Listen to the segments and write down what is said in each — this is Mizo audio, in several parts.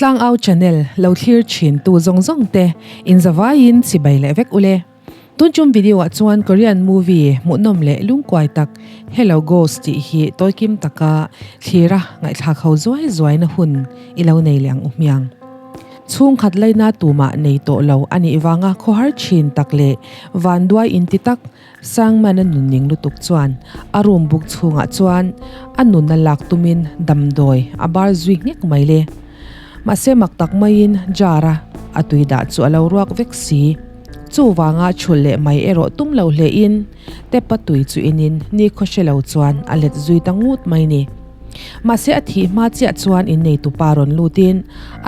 Tlangau channel lo thlir thin tu zawng zawng te in zavaiin chibai leh vek ule. Tun tum video ah chuan Korean movie hmuhnawm leh lungkuai tak Hello Ghost tih hi tawikim taka thlira ngaihthlak ho zuai zuai na hun i lo nei leh ang u hmiang. Chhungkhat laina tumah nei tawh lo a nih vanga khawhar thin tak leh vanduai inti tak Sangman a nunning lutuk chuan a room buk chhungah chuan a nunna lak tumin damdawi a bar zui nghek mai le. Mahse mak tak maiin jar a a tui dah chu a lo ruak vek si. Chuvanga chhulh leh mai erawh tum lo hlein tap a tui chu inin nikhaw hre lo chuan a let zui ta ngut mai ni. Mahse a thih hma chiah chuan innei tupa rawn lutin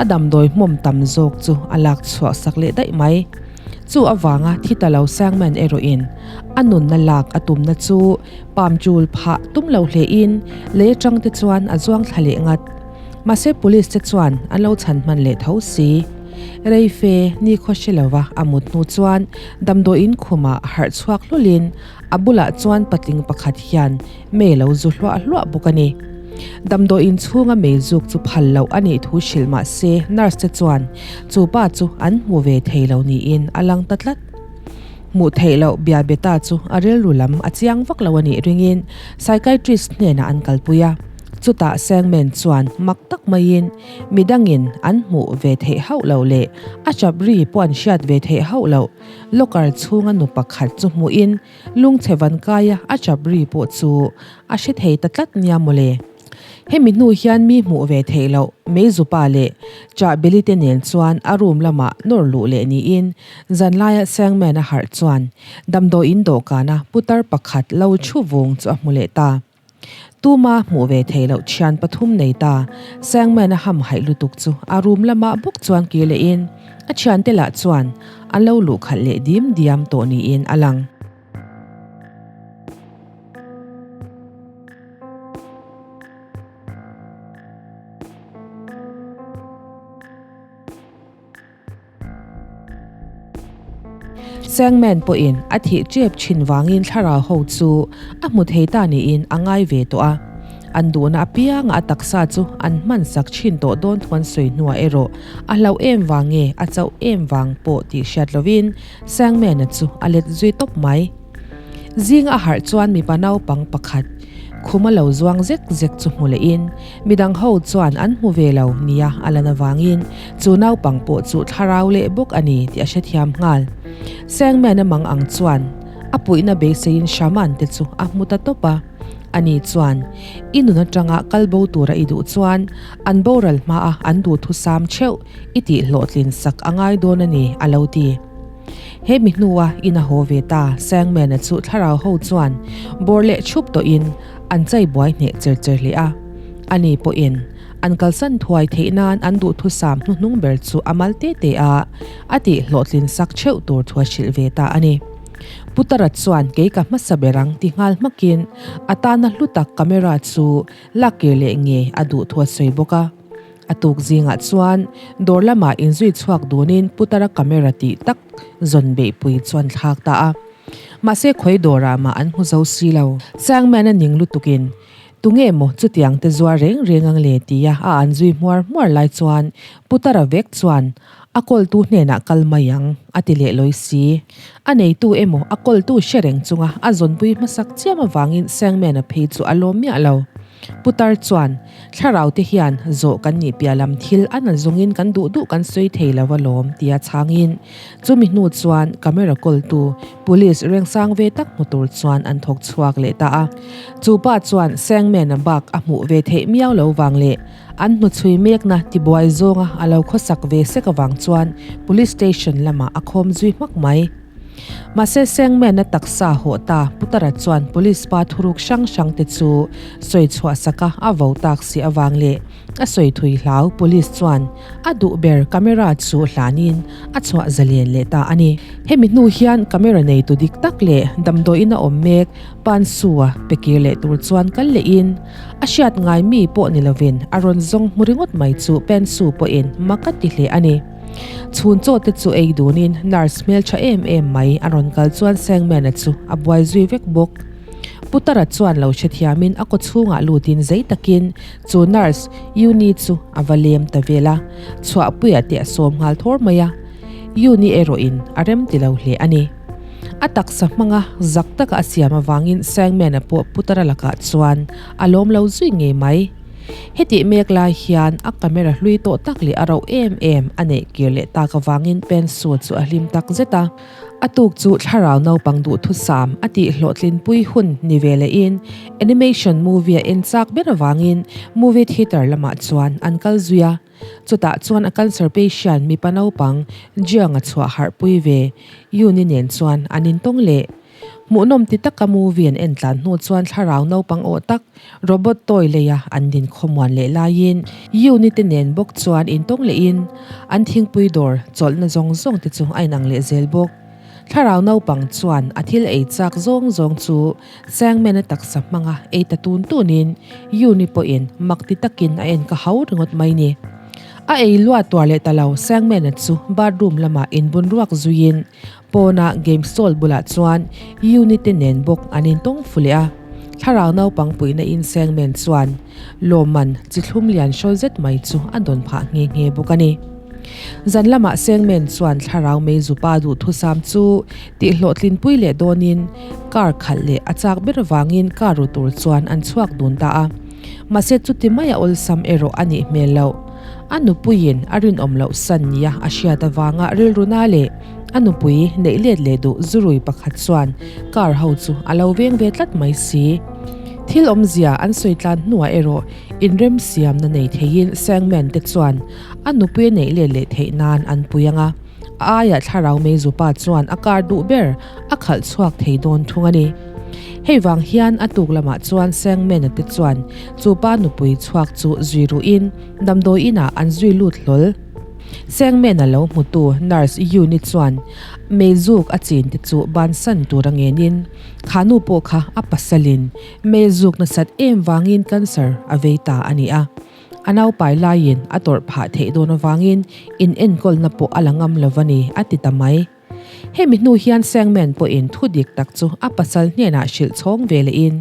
a damdawi hmawm tam zawk chu a lak chhuah sak leh daih mai. Chu avanga thi ta lo Sangman erawhin a nunna lak a tumna chu pam chul phah tum lo hlein lei atang te chuan a zuang thla leh ngat. Mahse police te chuan an lo chhan hman leh tho si. Reife nikhaw hre lova a mut hnu chuan damdawiin khumah harh chhuak hlawlin a bulah chuan patling pakhat hian mei lo zu hluah hluah bawk a ni. Damdawiin chhunga mei zuk chu phal loh a nih thu hrilh mah se nurse te chuan chu pa chu an hmu ve thei lo niin a lang ta tlat. Hmuh theih loh bia beta chu a rilru lam a chiang vak lo a nih ringin psychiatrist hnenah an kalpui a. Chutah Sangman chuan mak tak maiin midangin an hmuh ve theih hauh loh leh a chap ri pawh an hriat ve theih hauh loh locker chhunga nu pakhat chu hmuhin Lungchhe van kaia a chap ri pawh chu a hre thei ta tlat nia mawle. Hemi hnu hian mi hmuh ve theih loh Meizupa leh Chahbeli te nen chuan a room lamah nawr luh leh niin zanlaia Sangman a harh chuan damdawiin dawhkana putar pakhat lo thu vung chu a hmu leh ta. Tuma hmuh ve theih loh thian pathum nei ta Sangman a ham haih lutuk chu a room lamah bawk chuan kir lehin a thiante lah chuan an lo luh khalh leh dim diam tawh niin a lang. Sangman pawhin a thih tep thin vangin thlarau ho chu a hmu thei ta niin a ngai ve tawh a. An duhna apianga a taksa chu an hman sak thin tawh dawn thu an sawi hnuah erawh a hlauh em vang nge a chauh em vang pawh tih hriat lovin Sangman-a chu a let zui tawp mai. Zinga a harh chuan mipa naupang pakhat khuma lo zuang zek zek chu hmu lehin midang ho chuan an hmu ve lo nia a lan avangin chu naupang pawh chu thlarau leh bawk a ni tih a hrethiam nghal. Sangman-a mang ang chuan a puihna beiseiin Shaman te chu a hmu ta tawp a. Ani chuan, I nun atanga kal bo tura i duh chuan an boral hmaa an duhthusam theuh i tihhlawhtlin sak a ngai dawn a ni, a lo ti. He mi hnua in a haw ve ta, Sangman-a chu thlarau ho chuan bawr leh thup tawhin an chai buai hneh cher cher hle a. Ani pawhin an kalsan thuai theih nan an duhthusam hnuhnung ber chu a mal te te a, a tih hlawhtlin sak theuh tur thu a hrilh ve ta a ni. Putara chuan kei ka hmasa ber ang ti nghal hmakin a tana hlu tak camera chu lak kir leh nge a duh thu a sawi bawk a. A tuk zingah chuan dawr lamah inzui chhuak dunin Putara camera tih tak zawn beihpui chuan thlak ta a. Mahse khawi dawrah mah an hmu zo si lo. Sangman a ning lutukin, Tunge maw chutiang te zuar reng reng ang le tia a an zui hmuar hmuar lai chuan Putara vek chuan a kawltu hnenah kal mai ang a ti leh lawi si. A neitu emaw a kawltu hre reng chunga a zawnpui hmasak chiam avangin Sangman-a phei chu a lawm miah lo. Putar chuan, Thlarau te hian zawh kan nih piah lam thil a na zungin kan duh duh kan sawi thei lo alawm, tia chhangin chumi hnu chuan camera kawltu police rengsang ve tak hmu tur chuan an thawk chhuak leh ta a. Chu pa chuan Sangman-a bak a hmuh ve theih miau lo vang leh an hnuchhui mekna tibuai zawnga a lo khawsak ve sek avang chuan police station lamah a khawm zui hmak mai. Mahse Sangman-a taksa hawh ta Putara chuan police pa thuruk hrang hrang te chu sawi chhuah sak a, a vo tak si avang leh a sawi thui hlau police chuan a duh ber camera chu hlanin a chhuah zalen leh ta a ni. Hemi hnu hian camera neitu dik tak leh damdawiin a awm mek Pansu-a pe kir leh tur chuan kal lehin a hriat ngai mi pawh ni lovin a rawn zawng hmu ringawt mai chu Pansu pawhin mak a ti hle a ni. Chhun chaw te chu ei dunin nurse hmeltha em em mai a rawn kal chuan Sangman-a chu a buai zui vek bawk. Putara chuan lo hrethiamin a kawchhungah lutin zei takin chu nurse Yuni chu a va lem ta vel a, chhuahpuia te a sawm nghal thawr mai a. Yuni erawhin a rem ti lo hle a ni. A taksa hmanga zak taka a siam avangin Sangman-a pawh Putara lakah chuan a lawm lo zui ngei mai. Hetih mek lai hian a camera hlui tawh tak leh a rauh em em a neih kir leh tak avangin Pensu chu a hlim tak zet a. A tuk chu thlarau naupang duhthusam a tih hlawhtlinpui hun ni ve lehin animation movie a en chak ber avangin movie theatre lamah chuan an kal zui a. Chutah chuan a cancer patient mipa naupang Jiang a chhuah harhpui ve Yuni nen chuan an intawng leh. Hmuhnawm ti taka movie an en tlan hnu chuan thlarau naupang awh tak robot toy leia an din khawmuan leh laiin unit te nen bawk chuan intawng lehin an thingpui dawr chawlhna zawng zawng te chu a inang leh zel bawk. Thlarau naupang chuan a thil ei chak zawng zawng chu Sangman-a taksa hmanga ei ta tun tunin Yuni pawhin mak ti takin a en ka hau ringawt mai ni. A ei luat tuar leh ta lo Sangman-a chu bathroom lamah inbun ruak zuiin Pawna game stall bulah chuan unit te nen bawk an intawng fu leh a, thlarau naupang puihna in Sengmen chuan lawmman chi thlum lian hrawl zet mai chu a dawn phah nghe nghe bawk a ni. Zan lamah Sengmen chuan thlarau meizupa duhthusam chu tihhlawhtlinpui leh dawnin car khalh leh a chak ber vangin car ru tur chuan an chhuak dun ta a, mahse chuti maia awlsam erawh a nih hmel loh. A nupuiin a rinawm loh san nia a hriat avanga rilru na leh A nupui neih let leh duh zurui pakhat chuan car ho chu a lo veng ve tlat mai si. Thil awmzia an sawi tlan hnuah erawh inremsiamna nei theiin Sangman te chuan a nupui a neih let leh theih nan an pui ang a, a aiah thlarau meizupa chuan a car duh ber a khalh chhuak thei dawn thung a ni. Hei vang hian a tuk lamah chuan Sangman-a te chuan chu pa nupui chhuak chu zui ruhin damdawi inah an zui lut hlawl. Sengmen a lo hmutu nurse Yuni chuan meizuk a chin te chu bansan tur a ngenin kha nu pawh kha a pasalin meizuk nasat em vangin cancer a vei ta a ni a. A naupai laiin a tawrh phah theih dawn avangin inenkawlna pawh a la ngam lo a ni a ti ta mai. Hemi hnu hian Sengmen pawhin thu dik tak chu a pasal hnenah hrilh chhawng ve lehin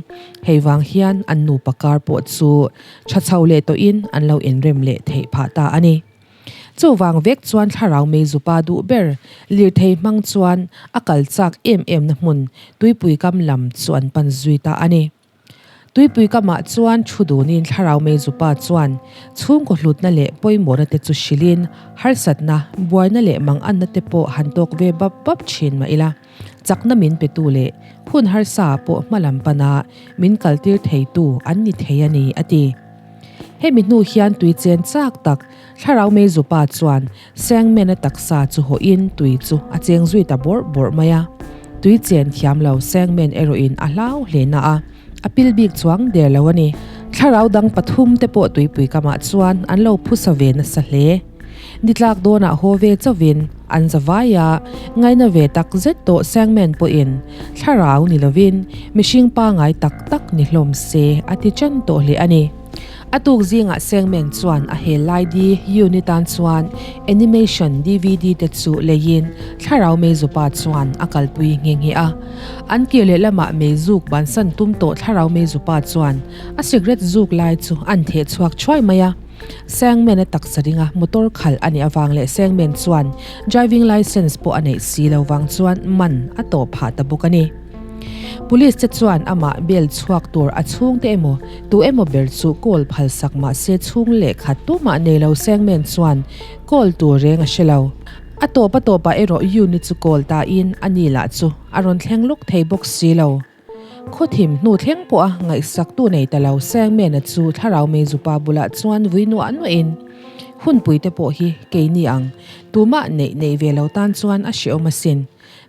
hei vang hian an nupa kar pawh chu tha chho leh tawhin an lo inrem leh theih phah ta a ni. Chuvang vek chuan thlarau meizupa duh ber lirthei hmang chuan a kal chak em em na hmun tuipui kam lam chu an pan zui ta a ni. Tuipui kamah chuan thu dunin thlarau meizupa chuan chhungkaw hlutna leh pawimawhna te chu hrilhin harsatna, buaina leh manganna te pawh han tawk ve bap bap thin mah ila, chakna min petu leh hun harsa pawh hmalam pana min kaltir theitu an ni thei a ni, a ti. Hemi hnu hian tui chen chak tak thlarau meizupa chuan Sangman-a taksa chu hawhin tui chu a cheng zui ta bawrh bawrh mai a. Tui chen thiam lo Sangman erawhin a hlau hle na a, a pil bik chuang der lo a ni. Thlarau dang pathum te pawh tuipui kamah chuan an lo phusa ve nasa hle. Ni tlak dawnah haw ve chauhin an za vai a, ngaina ve tak zet tawh Sangman pawhin thlarau ni lovin mihring pangai tak tak ni hlawm se a ti chen tawh hle a ni. A tuk zingah Sengmen chuan a hel lai di unit tan chuan animation dvd te chu leiin thlarau meizupa chuan a kalpui nghe nghe a. An kir leh lamah meizuk bansan tum tawh thlarau meizupa chuan a cigarette zuk lai chu an theh chhuak thuai mai a. Sengmen a taksa ringa motor khalh a nih avang leh Sengmen chuan driving licence pawh a neih si lo vang chuan man a tawh phah ta bawk a ni. Police te chuan amah bail chhuak tur a chhungte emaw tu emaw ber chu call phal sak mah se chhung leh khat tumah nei lo Sengmen chuan call tur reng a hre lo. A tawp a tawpah erawh unit chu call ta in a ni lah chu a rawn thleng lawk thei bawk si lo. Khawthim hnu thleng pawh a ngaihsak tu nei ta lo Sengmena chu thlarau meizupa bulah chuan vui nuah nuah in hunpui te pawh hi keini ang tumah neih nei ve lo tan chuan a hreawm asin.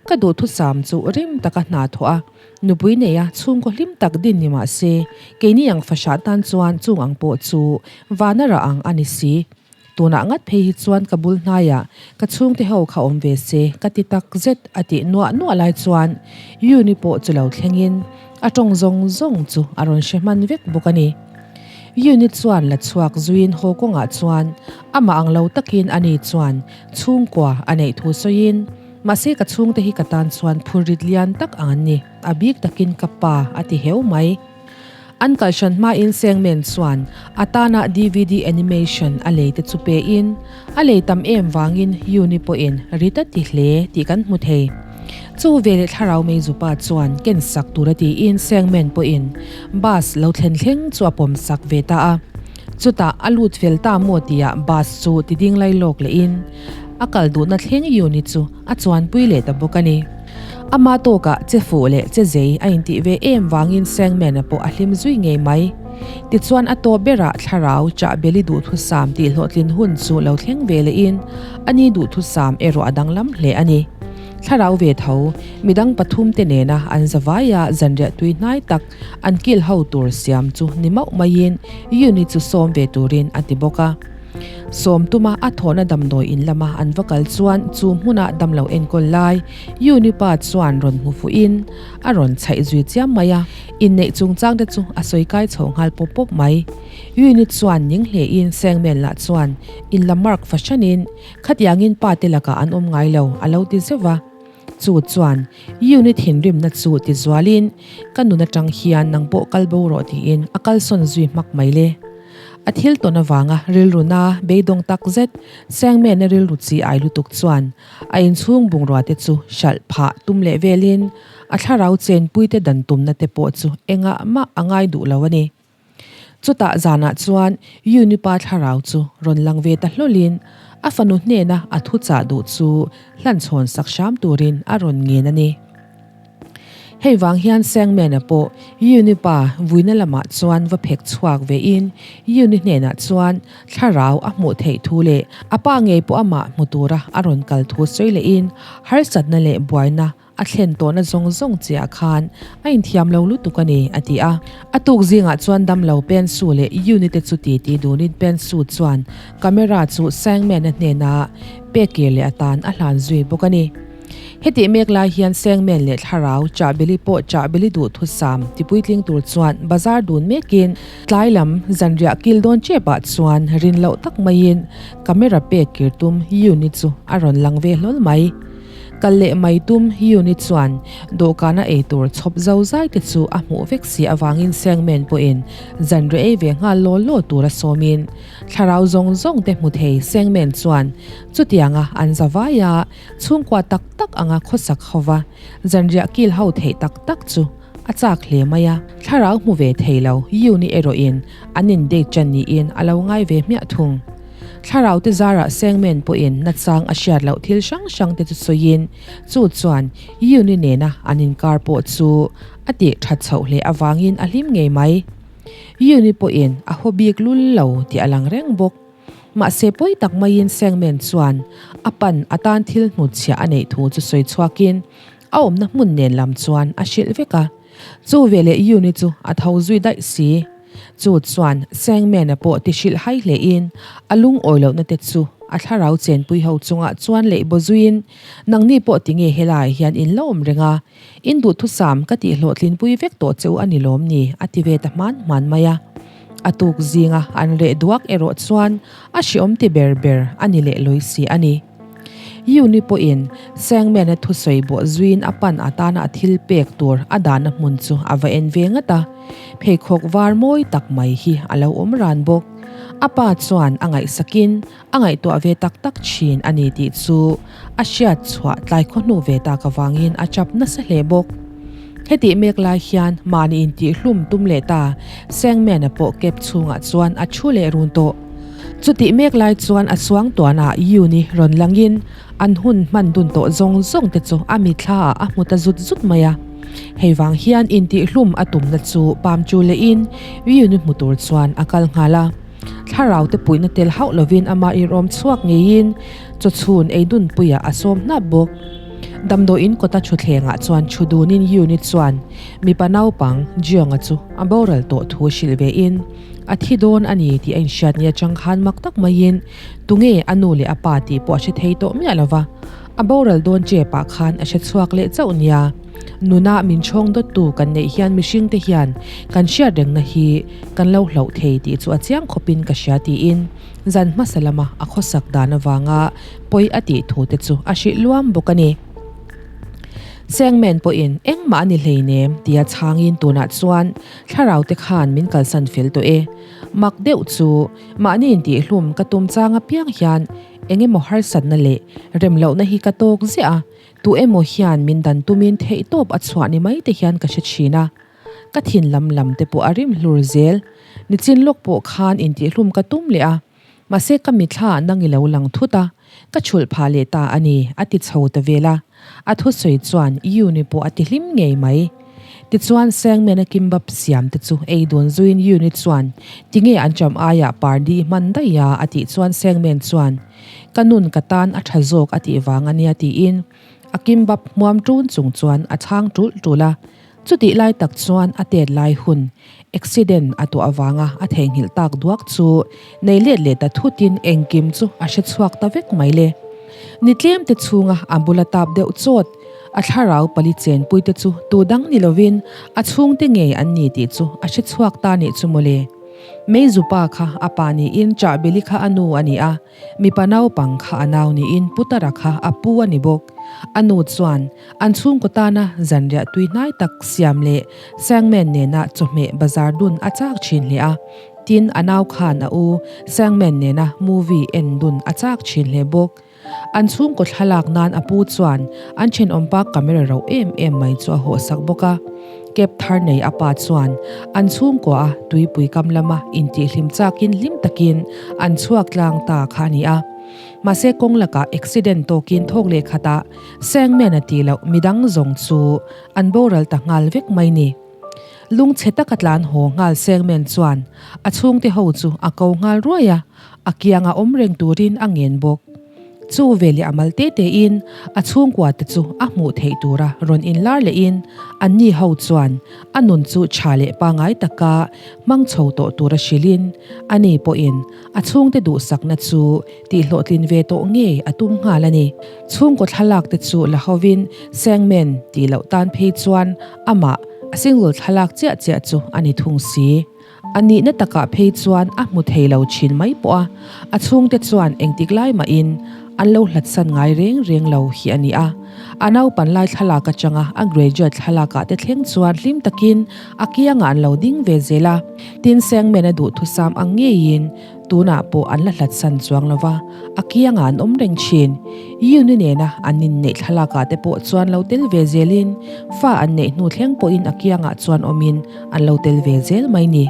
Ka duhthusam chu rim taka hna thawh a, nupui neia chhungkaw hlim tak din ni mah se, keini ang fahrah tan chuan chung ang pawh chu vana rah ang a ni si. Tunah ngat phei hi chuan ka bul hnaiah ka chhungte ho kha awm ve se ka ti tak zet a tih nuah nuah lai chuan Yuni pawh chu lo thlengin a tawng zawng zawng chu a rawn hre hman vek bawk a ni. Yuni chuan la chhuak zuiin haw kawngah chuan amah ang lo takin ani chuan chhungkua a neih thu sawiin. Mahse ka chhungte hi ka tan chuan phurrit lian tak ang an ni, a bik takin ka pa a ti heu mai. An kalhran hmain Sengmen chuan a tana dvd animation a lei te chu pein, a lei tam em vangin Yuni pawhin rit a ti hle tih kan hmu thei. Chu veleh thlarau meizupa chuan ken sak tur a tiin Sengmen pawhin bus lo thlen thleng chu a pawm sak ve ta a. Chutah a lut fel ta maw tihah bus chu ti ding lai lawk lehin a kal duhna thleng Yuni chu a chuanpui leh ta bawk a ni. Ama tawkah che fuh leh che zei a intih ve em vangin Sangman-a pawh a hlim zui ngei mai. Tichuan a tawp berah thlarau chahbeli duhthusam tih hlawhtlin hun chu lo thleng ve lehin ani duhthusam erawh a danglam hle a ni. Thlarau ve tho, midang pathumte nena an zavaia zanriah tui hnai tak an kil ho tur siam chu ni mauh maiin Yuni chu sawm ve turin a ti bawk a. Sawm tuma a thawhna damdawi in lama an va kal chuan chu hmuna damlo enkawl lai Yuni pa chuan rawn hmu fuhin a rawn chhaih zui chiam mai a, inneih chungchang te chu a sawi kai chho nghal pawp pawp mai. Yuni chuan ning hlein Sengmen lah chuan in la mark fahranin khatiangin pa te lakah an awm ngai lo a lo ti zeuh va. Chu chuan Yuni thinrimna chu ti zualin ka nun atang hian nang pawh kal bo rawh tiin a kalsawn zui hmak mai le. A thil tawn avanga rilru na beidawng tak zet Sangmena rilru chi ai lutuk chuan a inchhung bungrua te chu hralh phah tum leh velin a thlarau chenpuite dan tumna te pawh chu engah mah a ngai duh lo a ni. Chutah zanah chuan Yunipa thlarau chu rawn lang ve ta hlawlin a fanu hnena a thuchah duh chu hlanchhawn sak hram turin a rawn ngen a ni. Hei vang hian Sangman-a pawh Yunipa vuina lamah chuan va phek chhuak vein Yuni hnenah chuan thlarau a hmuh theih thu leh a pa ngei pawh amah hmu tura a rawn kal thu sawi lehin harsatna leh buaina A thlen tawhna zawng zawng chiah khan a inthiam lo lutuk a ni, a ti a. A tuk zingah chuan damlo Pensu leh Yuni te chu titi dunin Pensu chuan camera chu Sangman-a hnena pek kir leh atan a hlan zui bawk a ni. Hetih mek lai hian Sangman leh thlarau chahbili pawh chahbili duhthusam tipuitling tur chuan bazar dun mekin tlai lam zanriah kil dawn chepah chuan rin loh tak maiin camera pek kir tum Yuni chu a rawn lang ve hlawl mai. Kal leh mai tum Yuni chuan dawhkana ei tur chhawp zo zai te chu a hmuh vek si avangin Sengmen pawhin zanriah ei ve nghal law law tura sawmin thlarau zawng zawng te hmu thei Sengmen chuan chutianga an zavaia chhungkua tak tak anga khawsak hova zanriah kil ho theih tak tak chu a chak hle mai a. Thlarau hmu ve thei lo Yuni erawhin an in date ṭan niin a lo ngai ve hmiah thung. Thlarau te zarah Sengmen pawhin nachang a hriat loh thil hrang hrang te chu sawiin chu chuan Yuni nena an inkar pawh chu a tih that chhoh hle avangin a hlim ngei mai. Yuni pawhin a haw bik lul lo tih a lang reng bawk. Mahse pawi tak maiin Sengmen chuan a pan atan thil hnutchhiah a neih thu chu sawi chhuakin a awmna hmun nen lam chuan a hrilh vek a. Chu veleh Yuni chu a tho zui daih si. Chu chuan Sangman-a pawh ti hrilh hai hlein a lungawi lohna te chu a thlarau chenpui ho chungah chuan leh baw zuiin, Nangni pawh tinge helaiah hian in la awm reng a, in duhthusam ka tih hlawhtlinpui vek tawh che u a ni lawm ni? a ti ve ta hman hman mai a. A tuk zinga an reh duak erawh chuan a hreawm ti ber ber a ni leh lawi si a ni. Yuni pawhin Sangman-a thusawi bawh zuiin a pan atana a thil pek tur a dahna hmun chu a va en ve ngat a, pheikhawk var mawi tak mai hi a lo awm ran bawk. A pa chuan a ngaihsakin a ngaihtuah ve tak tak thin a ni tih chu a hriat chhuah tlai khaw hnu ve tak avangin a chap nasa hle bawk. Hetih mek lai hian mahni intihhlum tum leh ta Sangman-a pawh cab chhungah chuan a thu leh run tawh. Chutih mek lai chuan a suang tuanah Yuni rawn langin an hun hman dun tawh zawng zawng te chu a mitthla ah a hmu ta zut zut mai a. Hei vang hian intihhlum a tumna chu pam chu lehin Yuni hmu tur chuan a kal nghal a. Thlarau te puihna tel hauh lovin amah irawm chhuak ngeiin chawchhun ei dunpuiah a sawm hnap bawk. Damdawiin kawta thutthlengah chuan thu dunin Yuni chuan mipa naupang Jeong-a chu a boral tawh thu hrilh vein, A thi dawn a ni tih a inhriat ni atang khan mak tak maiin tunge a nu leh a pa tih pawh a hre thei tawh miah lo va, a boral dawn chepah khan a hre chhuak leh chauh nia. Nuna min chhawng dawttu kan neih hian mihring te hian kan hriat rengna hi kan lo hlauh thei tih chu a chiang khawpin ka hria tiin zan hmasa lama a khawsak dan avanga pawi a tih thu te chu a hrilh luam bawk a ni. Sengmen pawhin engmah a ni hleinem tia chhangin tunah chuan thlarau te khan min kalsan fel tawh e. Mak deuh chu mahni intihhlum ka tum chang apiang hian eng emaw harsatna leh remlohna hi ka tawk ziah a, tu emaw hian min dan tumin theihtawp a chhuah ni mai te hian ka hre thin a. Ka thin lam lam te pawh a rim hlur zel. Nichin lawk pawh khan intihhlum ka tum leh a. Mahse ka mitthla nang i lo lang thut a, ka chhulh phah leh ta a ni, a ti chho ta vel a. A thusawi chuan Yuni pawh a ti hlim ngei mai. Tichuan Sengmena kimbap siam te chu ei dun zuiin Yuni chuan tinge an cham aiah pardi hman daih a a tih chuan Sengmen chuan ka nun ka tan a tha zawk a tih vang a nia tiin a kimbap hmuam ṭun chung chuan a chhang ṭulh ṭulh a. Chutih lai tak chuan a tet lai hun accident a tuah avanga a theihnghilh tak duak chu nei let leh ta thutin engkim chu a hre chhuak ta vek mai le. Ni tlem te chhunga a bula tap deuh chawt a thlarau pali chenpui te chu tu dang ni lovin a chhungte ngei an ni tih chu a hre chhuak ta nih chu mawle. Meizupa kha a pa niin Chahbeli kha a nu a ni a. Mipa naupang kha a nau niin Putara kha a pu a ni bawk. A nu chuan an chhungkaw tana zanriah tui hnai tak siam leh Sangman nena chawhmeh bazar dun a chak thin hle a. Tin, a nau khan a u Sangman nena movie en dun a chak thin hle bawk. An chhungkaw thlalak nan a pu chuan an thenawmpa camera rauh em em mai chu a hawhsak bawk a. Cab thar nei a pa chuan an chhungkua a tuipui kam lama intihhlim chakin hlim takin an chhuak tlang ta kha a ni a. Mahse kawng lakah accident tawkin thawk leh khatah Sangman a tih loh midang zawng chu an boral ta nghal vek mai ni. Lungchhe taka tlan haw nghal Sangman chuan a chhungte ho chu a ko nghal ruai a, a kianga awm reng turin a ngen bawk. Chu veleh a mal te tein a chhungkua te chu a hmuh theih tura rawn inlar lehin anni ho chuan a nun chu tha leh pangai taka hmang chho tawh tura hrilhin ani pawhin a chhungte duhsakna chu tihhlawhtlin ve tawh ngei a tum nghal a ni. Chhungkaw thlalak te chu la hovin Sengmen tih loh tan phei chuan amah a single thlalak chiah chiah chu a ni thung si. A nihna takah phei chuan a hmu thei lo thin mai pawh a, a chhungte chuan engtik lai mahin an lo hlatsan ngai reng reng lo hi a ni a. A naupan lai thlalak atanga a graduate thlalakah te thleng chuan hlim takin a kiangah an lo ding ve zel a. Tin, Sengmen a duhthusam ang ngeiin Tunah pawh an la hlatsan chuang lo va, a kiangah an awm reng thin. Yuni nena an inneih thlalakah te pawh chuan lo tel ve zelin, fa an neih hnu thleng pawhin a kiangah chuan awmin an lo tel ve zel mai ni.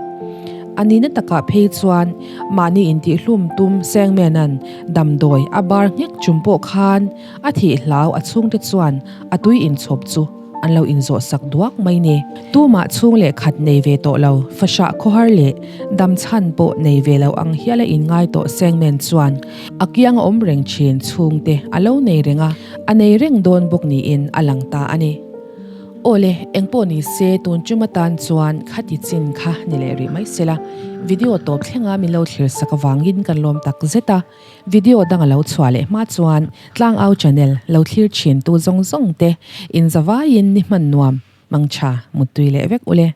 A nihna takah phei chuan mahni intihhlum tum Sengmena'n damdawi a bar nghek chung pawh khan a thih hlau a chhungte chuan a tui inchhawp chu an lo inzawh sak duak mai ni. Tumah chhung leh khat nei ve tawh lo, fahrah khawhar leh dam chhan pawh nei ve lo ang hial a inngai tawh Sengmen chuan a kiang a awm reng thin chhungte a lo nei reng a, a nei reng dawn bawk niin a lang ta a ni. Awle, engpawh ni se tun tum atan chuan khati chin kha ni leh rih mai sela, video tawp thlenga min lo thlir sak avangin kan lawm tak zet a. Video dang a lo chhuah leh hma chuan Tlangau channel lo thlir thin tu zawng zawng te in zavaiin ni hman nuam mangtha muttui leh vek ule.